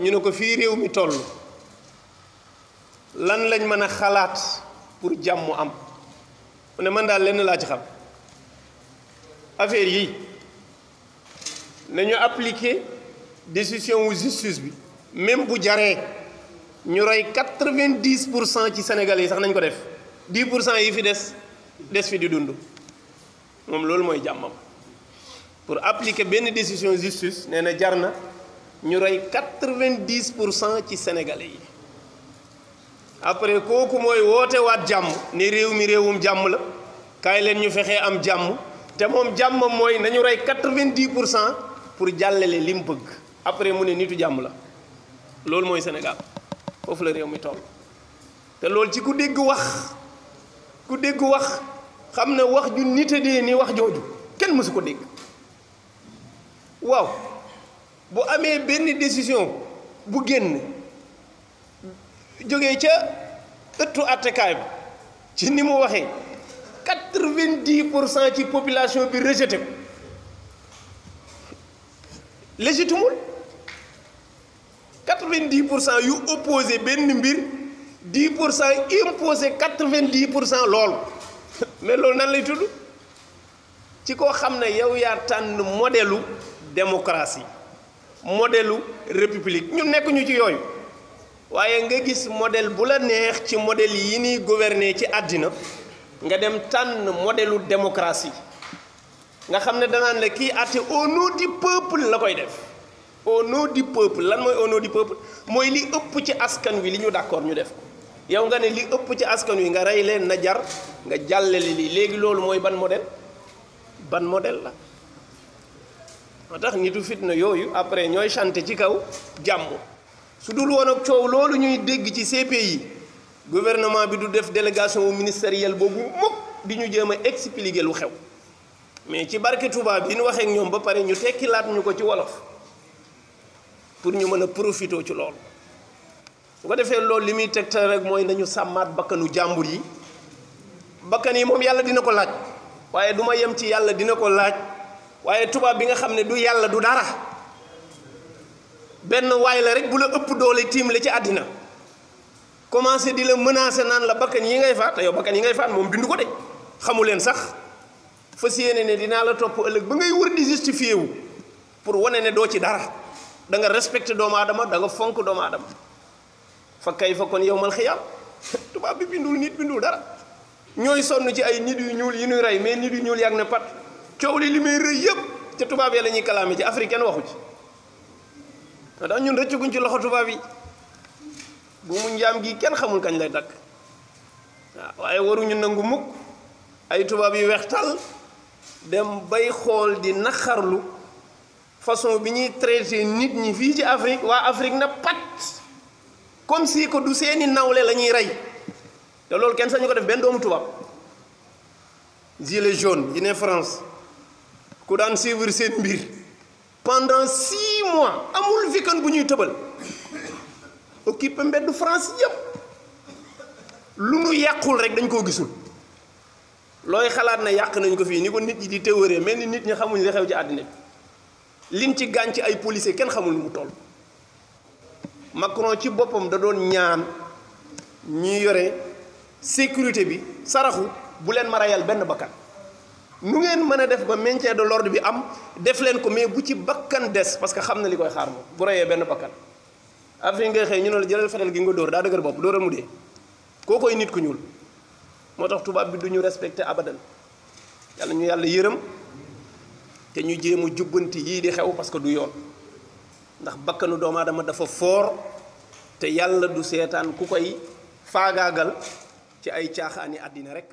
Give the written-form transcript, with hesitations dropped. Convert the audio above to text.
ñu ne ko fii réew mi toll lan lañ mën a xalaat pour jàmm am mu ne man daal lenn laa ci xam affaire yi nañu appliquer décision wu justice bi même bu jaree ñu rey 90% ci Sénégalais yi sax nañ ko def 10% yi fi des fi di dund moom loolu mooy jàmmam pour appliquer benn décision justice nee na jar na ñu rey 90% ci Sénégalais yi après kooku mooy woote waat jàmm ne réew mi réewum jàmm la kaay leen ñu fexee am jàmm te moom jàmmam mooy nañu rey 90% pour jàllale li mu bëgg après mu ne nitu jàmm la loolu mooy Sénégal foofu la réew mi toll te loolu ci ku dégg wax xam ne wax ju nitadee ni wax jooju kenn mësu ko dégg waaw bu amee benn décision bu génn jógee ca ëttu attekaay bi ci ni mu waxee 90% ci population bi rejeté ko légitimul 90% yu opposé benn mbir 10% imposé 90% loolu mais loolu nan lay tudd ci koo xam ne yow yaa tànn modèlu démocratie modèlu république ñun nekkuñu ci yooyu waaye nga gis modèle bu la neex ci modèle yi ñuy gouverner ci àddina nga dem tànn modèlu démocratie nga xam ne danaan la kii àtte au nom du peuple la koy def au nom du peuple lan mooy au nom du peuple mooy li ëpp ci askan wi li ñu d'accord ñu def ko yow nga ne li ëpp ci askan wi nga rey leen na jar nga jàllale lii léegi loolu mooy ban modèle la moo tax nitu fitna yooyu après ñooy chanter ci kaw jàmm su dul woon ak coow loolu ñuy dégg ci CPI gouvernement bi du def délégation ministérielle boobu mukk di ñu jéem a expliquer lu xew mais ci barke Touba bi ñu waxee ak ñoom ba pare ñu tekkilaat ñu ko ci wolof pour ñu mën a profité ci loolu su ko defee loolu li muy tegtal rek mooy nañu sàmmaat bakkanu jàmbur yi bakkan yi moom yàlla dina ko laaj waaye du ma yem ci yàlla dina ko laaj waaye tubaab bi nga xam ne du yàlla du dara benn waay la rek bu la ëpp doole tiim la ci àddina commencé di la menacer naan la bakkan yi ngay faat te yow bakkan yi ngay faat moom bindu ko de xamu leen sax fas yéene ne dinaa la topp ëllëg ba ngay wër di justifié wu pour wane ne doo ci dara da nga respecté doomu aadama da nga fonk doomu aadama fa kay fa kon yow mal xiyaam tubaab bi bindul nit bindul dara ñooy sonn ci ay nit yu ñuul yi ñuy rey mais nit yu ñuul yàgg na pat coow li muy rëy yëpp ca tubaab yi la ñuy kalaame ci Afrique kenn waxu ci ndax ñun rëccuguñ ci loxo tubaab yi bu mu njaam gi kenn xamul kañ lay dakk waaw waaye waruñu nangu mukk ay tubaab yu weextal dem bay xool di naxarlu façon bi ñuy traité nit ñi fii ci Afrique waa Afrique na pat comme si ko du seeni nawle la ñuy rey te loolu kenn sañu ko def benn doomu tubaab gilet jaune yi ne France ku daan suivre seen mbir pendant 6 mois amul weekend bu ñuy tëbal occupé mbedd France yëpp lu nu yàqul rek dañ koo gisul looy xalaat na yàq nañ ko fii ni ko nit ñi di théorie mel ni nit ñi xamuñ li xew ci àddina bi liñ ci gaañ ci ay policiers kenn xamul nu mu toll Macron ci boppam da doon ñaan ñi yore sécurité bi saraxu bu leen ma rayal benn bakkan nu ngeen mën a def ba maintien de l'ordre bi am def leen ko mais bu ci bakkan des parce que xam na li koy xaar moom bu reyee benn bakkan Afrique ngay xëy ñu ne la jëlal fetal gi nga dóor daa dëgër bopp dóoral mu dee koo koy nit ku ñuul moo tax tubaab bi du ñu respecté abadan yàlla ñu yàlla yërëm te ñu jéem a jubbanti yii di xew parce que du yoon ndax bakkanu doomu aadama dafa foor te yàlla du seetaan ku koy faagaagal ci ay caaxaani àddina rek